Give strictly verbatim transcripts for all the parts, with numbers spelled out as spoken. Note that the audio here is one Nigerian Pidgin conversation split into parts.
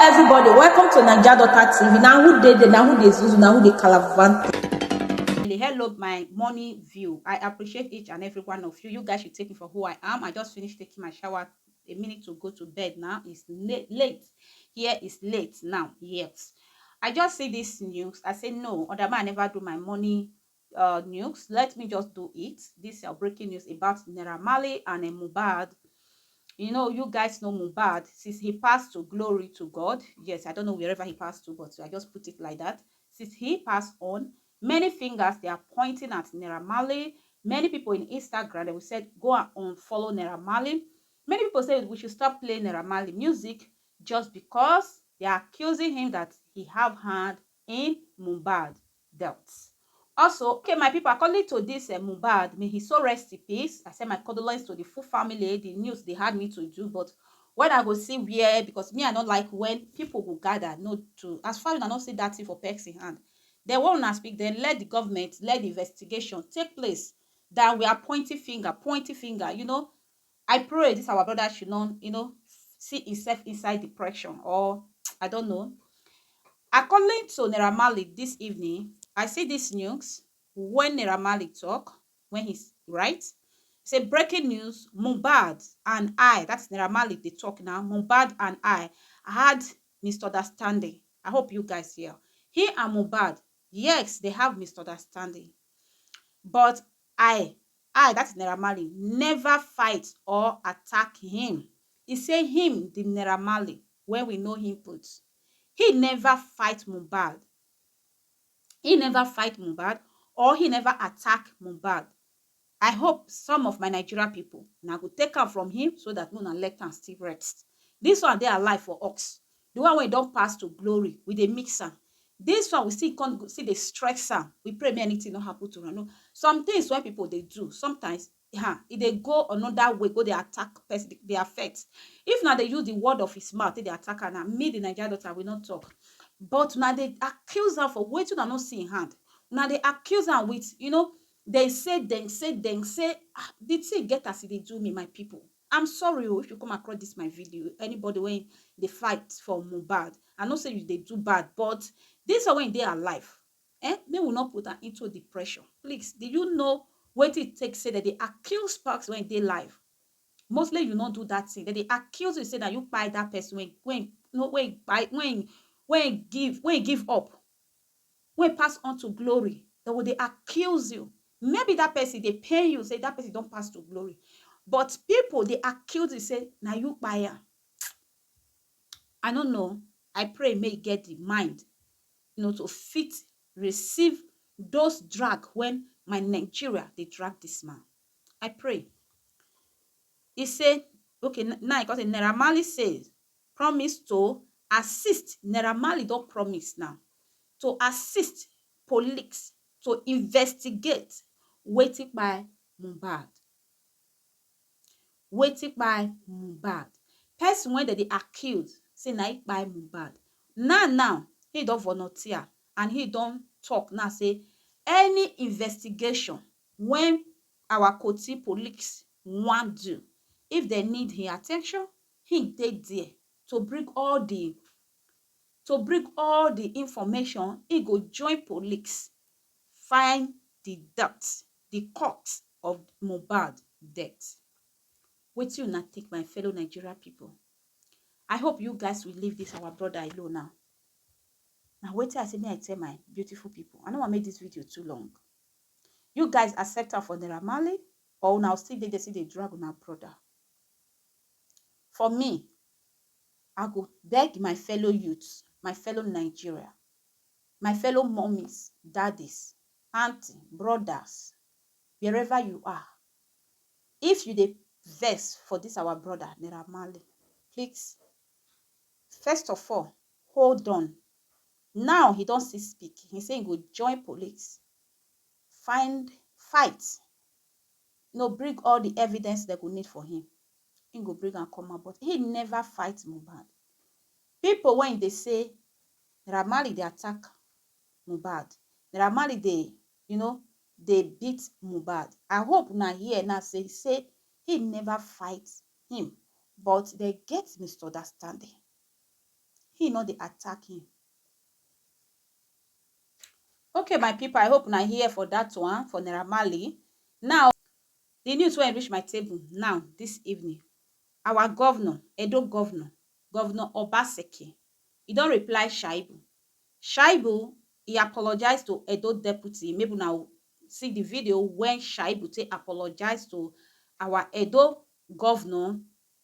Everybody, welcome to Naija Daughter T V. Now who dey there? Now who dey zuzu? Now who dey calavante? Hello, my morning view. I appreciate each and every one of you. You guys should take me for who I am. I just finished taking my shower a minute to go to bed now. It's late. Here is late now. Yes. I just see this news. I say no, other man never do my morning uh, news. Let me just do it. This uh, breaking news about Naira Marley and uh, Mohbad. You know, you guys know Mohbad. Since he passed to glory to God. Yes, I don't know wherever he passed to, but I just put it like that. Since he passed on, many fingers they are pointing at Naira Marley. Many people in Instagram, they will said, "Go and unfollow Naira Marley." Many people say we should stop playing Naira Marley music just because they are accusing him that he have hand in Mohbad death. Also, okay, my people, according to this uh, Mohbad, may he so rest in peace. I send my condolence to the full family. The news they had me to do, but when I go see where, because me, I don't like when people go gather, no, to, as far as I don't see that thing for person hand. Then when I speak, then let the government, let the investigation take place. That we are pointing finger, pointing finger, you know. I pray this our brother should not, you know, see himself inside depression or, I don't know. According to Naira Marley this evening, I see this news when Naira Marley talk, when he's right. Say breaking news, Mohbad and I, that's Naira Marley they talk now, Mohbad and I had misunderstanding. I hope you guys hear. He and Mohbad, yes, they have misunderstanding. But I, I, that's Naira Marley, never fight or attack him. He say him, the Naira Marley, where we know him put. He never fight Mohbad. He never fight Mohbad or he never attack Mohbad. I hope some of my Nigeria people now go take am from him so that no let am still rest. This one they alive for us. The one wey don pass to glory, we dey mix am. This one we still come go- see dey stress am. We pray make anything no happen to am. No, some things when people dey do, sometimes ha, e dey go another way, go dey attack person, dey affect. If na dey use the word of his mouth, take dey attack am, na me, the Naija daughter, will not talk. But na dey accuse am for wetin una no see in hand. Una dey accuse am with, you know, they say, then say, then say, ah, the thing get as e dey do me, my people. I'm sorry oh, if you come across this my video, anybody when they fight for Mohbad, I know say you dey do bad, but this one when they alive, eh, may we not put am into depression. Please, do you know what it takes say that they accuse Sparks when they live? Mostly you not do that thing. That they accuse you say that you buy that person when when no when buy when when give when give up, when pass on to glory. They will they accuse you. Maybe that person they pay you say that person don't pass to glory, but people they accuse you say now you buy am. I don't know. I pray may get the mind, you know, to fit receive those drag when my Nigeria they drag this man. I pray. He said, okay, n- now because Naira Marley says promise to assist. Naira Marley don't promise now to assist police to investigate waiting by Mohbad. Waiting by Mohbad. Person when they dey accuse say na he buy Mohbad. Now now he don volunteer and he don talk now say any investigation when our Koti police wan do, if they need him attention, he dey there to bring all the to bring all the information. He go join police find the death, the cause of Mohbad death. Wetin una think, my fellow Nigeria people? I hope you guys will leave this our brother alone now. Now wetin I say me I tell my beautiful people. I no wan make this video too long. You guys accept am for Naira Marley or una still dey there still dey drag una brother? For me, I go beg my fellow youths, my fellow Nigeria, my fellow mommies, daddies, auntie, brothers, wherever you are, if you dey vex for this our brother Naira Marley, please, first of all, hold on. Now he don still speak. He say he go join police, find fight, you know, bring all the evidence they go need for him. He go bring and come out, but he never fight Mohbad. People when they say Naira Marley they attack Mohbad, Naira Marley they, you know, they beat Mohbad. I hope na here now say say he never fight him, but they get misunderstanding. he no dey attack him. Okay, my people, I hope una here for that one, for Naira Marley. Now, the news wey reach my table now this evening, our governor, Edo governor, Governor Obaseki, he don reply Shaibu. Shaibu, he apologize to Edo deputy. Maybe now see the video when Shaibu take apologize to our Edo governor,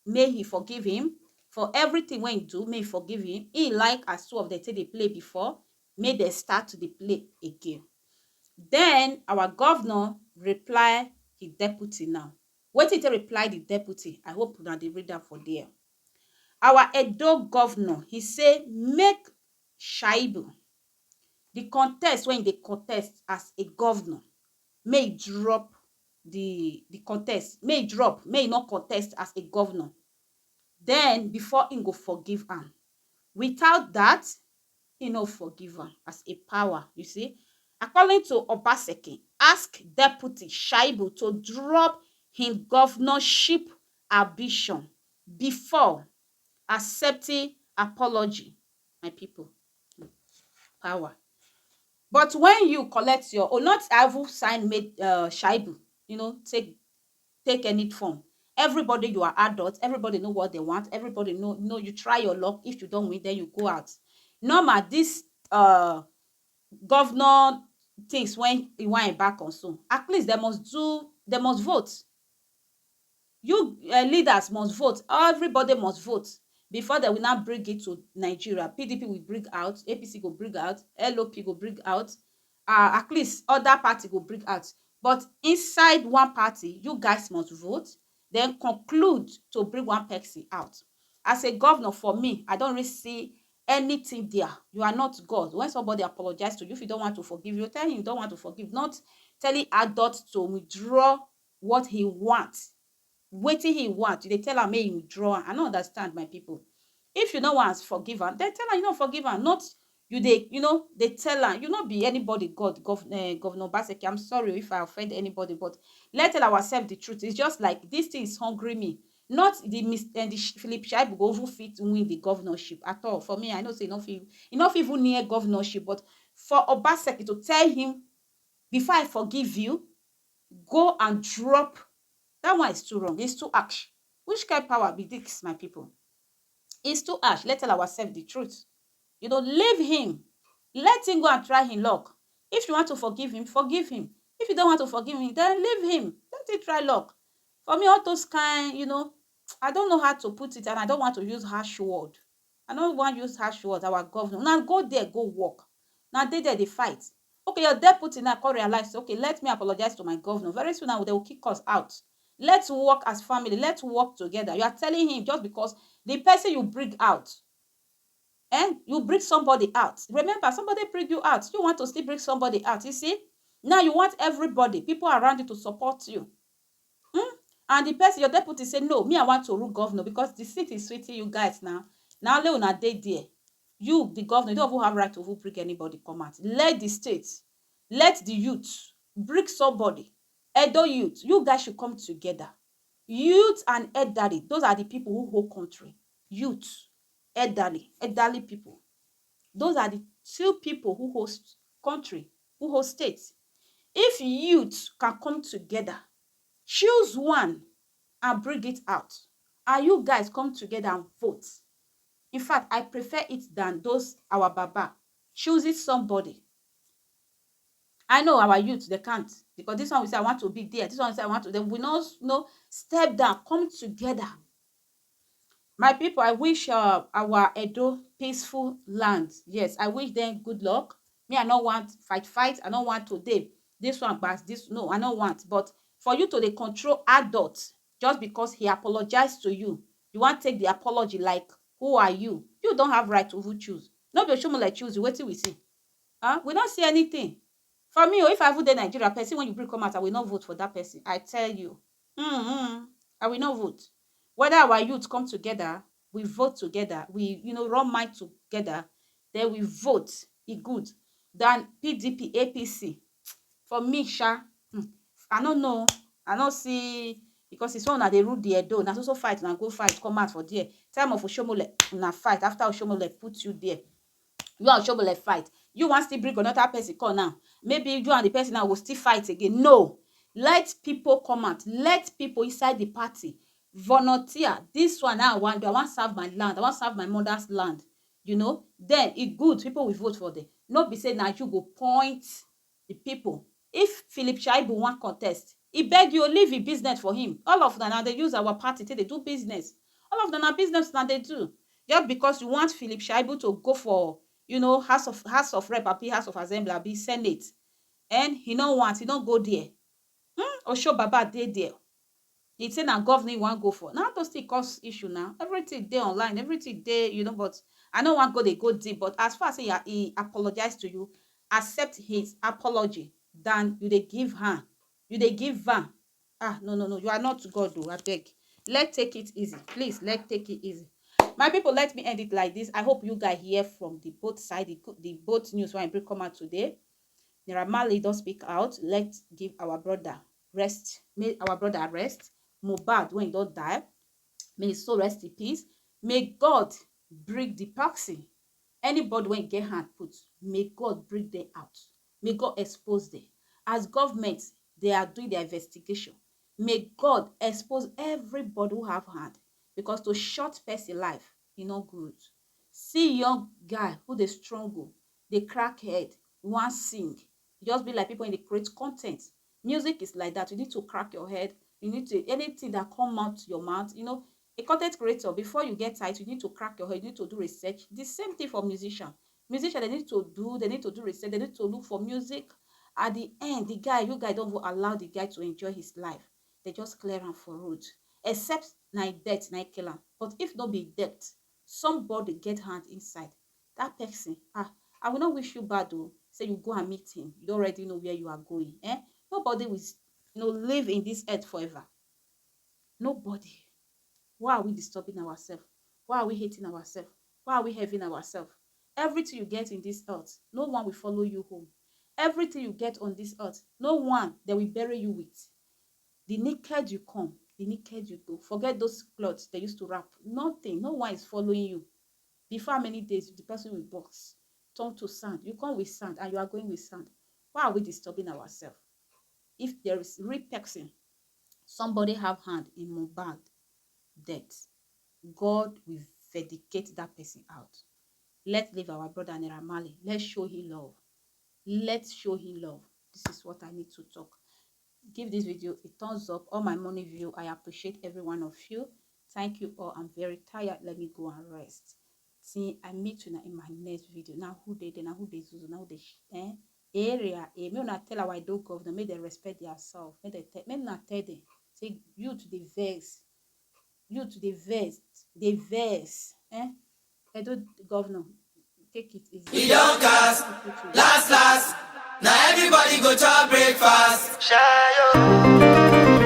may he forgive him for everything wey he do, may he forgive him. He like as two of them take dey play before, may they start to dey play again. Then our governor reply his deputy now. Wetin he take reply the deputy? I hope una dey read am for there. Our Edo governor, he say make Shaibu, the contest wey he dey contest as a governor, may he drop the the contest, may he drop, may he not contest as a governor. Then before he go forgive am. Without that, he no forgive am as a power. You see, according to Obaseki, ask deputy Shaibu to drop him governorship ambition before accepting apology. My people, power. But when you collect your own, not even sign made uh, Shaibu, you know, take take any form. Everybody, you are adult. Everybody know what they want. Everybody know know you try your luck. If you don't win, then you go out. Normal, this uh governor things when he want back on so. At least they must do. They must vote. You uh, leaders must vote. Everybody must vote before they will not bring it to Nigeria. P D P will bring out. A P C go bring out. L O P go bring out. Uh, at least other party go bring out. But inside one party, you guys must vote, then conclude to bring one person out. As a governor, for me, I don't really see anything there. You are not God. When somebody apologizes to you, if you don't want to forgive, you tell him you don't want to forgive. Not telling adults to withdraw what he wants. Wetin he want, you dey tell am make he withdraw am. I no understand, my people. If you no wan forgive am, then tell am you no forgive am. Not you dey, you know, dey tell am. You no be anybody God. Gov uh, Governor Obaseki, I'm sorry if I offend anybody, but let's tell ourselves the truth. It's just like this thing is hungry me. Not the Miss and the Philip Shaibu go even fit win the governorship at all. For me, I know say e no fit, e no fit even near governorship. But for Obaseki to tell him, before I forgive you, go and drop. That one is too wrong. It's too harsh. Which kind power be this, my people? It's too harsh. Let's tell ourselves the truth. You know, leave him. Let him go and try him luck. If you want to forgive him, forgive him. If you don't want to forgive him, then leave him. Let him try luck. For me, all those kind, you know, I don't know how to put it, and I don't want to use harsh word. I no wan use harsh word. Our governor, una go there go work. Na dey there dey fight. Okay, your deputy now come realize say, okay, let me apologize to my governor. Very soon now they will kick us out. Let's work as family. Let's work together. You are telling him just because the person you bring out, eh, you bring somebody out. Remember, somebody bring you out. You want to still bring somebody out. You see, now you want everybody, people around you to support you. Hmm? And the person, your deputy, say, no, me, I want to rule governor because the seat is sweeting you guys now. Now, let una dey there. You, the governor, you don't even have right to even bring anybody come out. Let the state, let the youth, bring somebody. Edo youth, you guys should come together. Youth and elderly, those are the people who hold country. Youth, elderly, elderly people. Those are the two people who host country, who host state. If youth can come together, choose one and bring it out, and you guys come together and vote. In fact, I prefer it than those our baba choosing somebody. I know our youth, they can't, because this one will say, I want to be there. This one will say, I want to. They will not, no, step down, come together. My people, I wish uh, our Edo peaceful land. Yes, I wish them good luck. Me, I no want fight, fight. I no want to dey. This one, but this, no, I no want. But for you to dey control adult just because he apologized to you, you want take the apology like, who are you? You don't have right to even choose. No be Oshomole choose you. Wetin we see? Huh? We don't see anything. For me, oh, if I even dey Nigeria, person when you bring come out, I will not vote for that person. I tell you. Mm-hmm. I will not vote. Whether our youth come together, we vote together, we, you know, run mind together, then we vote. E good than P D P, A P C. For me, sha, hmm, I no know. I no see. Because it's one una dey rule the Edo, na so so fight una go fight come out for there. Time of Oshomole, una fight. After Oshomole put you there, you and Oshomole fight. You wan still bring another person come now. Maybe you and the person now go still fight again. No. Let people come out. Let people inside the party volunteer. This one now, I wan do. I wan serve my land. I wan serve my mother's land. You know, then e good. People will vote for them. No be say na you go point the people. If Philip Shaibu wan contest, e beg you, leave him business for him. All of una na dey use our party take dey do business. All of una na business una dey do. Just because you want Philip Shaibu to go for, you know, House of, House of Rep, abi House of Assembly, abi Senate, and he no want, he no go there. Hmm? Osho Baba dey there. He say na governor he wan go for. Na those things cause issue now. Everything dey online, everything dey, you know, but I no wan go dey go deep. But as far as say he, he apologize to you, accept his apology than you dey give hand. You dey give van. Ah, no, no, no. You are not God, though. I beg. Let's take it easy. Please, let's take it easy. My people, let me end it like this. I hope you guys hear from the both side, the, the both news wey I bring come out today. Naira Marley don speak out. Let's give our brother rest. May our brother rest. Mohbad, when he don die, may his soul rest in peace. May God bring the person, anybody wey get hand put, may God bring them out. May God expose them. As government, they are doing their investigation. May God expose everybody who have hand, because to short person life, e no good. See young guy who dey struggle, dey crack head, wan sing. E just be like people wey dey create content. Music is like that. You need to crack your head. You need to, anything that come out your mouth, you know, a content creator, before you get title, you need to crack your head, you need to do research. The same thing for musician. Musician, they need to do, they need to do research, they need to look for music. At the end, the guy, you guy don't even allow the guy to enjoy his life. They just clear am for road. Except na him death na him kill am. But if no be death, somebody get hand inside. That person, ah, I will not wish you bad, oh. Say you go and meet him. You don't already know where you are going. Eh? Nobody will, you know, live in this earth forever. Nobody. Why are we disturbing ourselves? Why are we hating ourselves? Why are we having ourselves? Everything you get in this earth, no one will follow you home. Everything you get on this earth, no one they will bury you with. The naked you come, the naked you go. Forget those clothes they used to wrap. Nothing, no one is following you. Before many days, the person will box, turn to sand. You come with sand and you are going with sand. Why are we disturbing ourselves? If there is real person, somebody have hand in Mohbad death, God will vindicate that person out. Let's leave our brother Naira Marley. Let's show him love. Let's show him love. This is what I need to talk. Give this video a thumbs up. All my money view, I appreciate every one of you. Thank you all. I'm very tired. Let me go and rest. Till I meet you now in my next video. Now who dey there? Now who dey zuzu? Now who dey sh- eh? Area, eh? Make una tell our Edo governor, make dem respect their self. Make dem tell, make una tell them. Say youth dey vex. Youth dey vex. Dey vex. Eh? Edo governor, take it easy. E don cast. Last, last. Now everybody go chop breakfast. Shayo.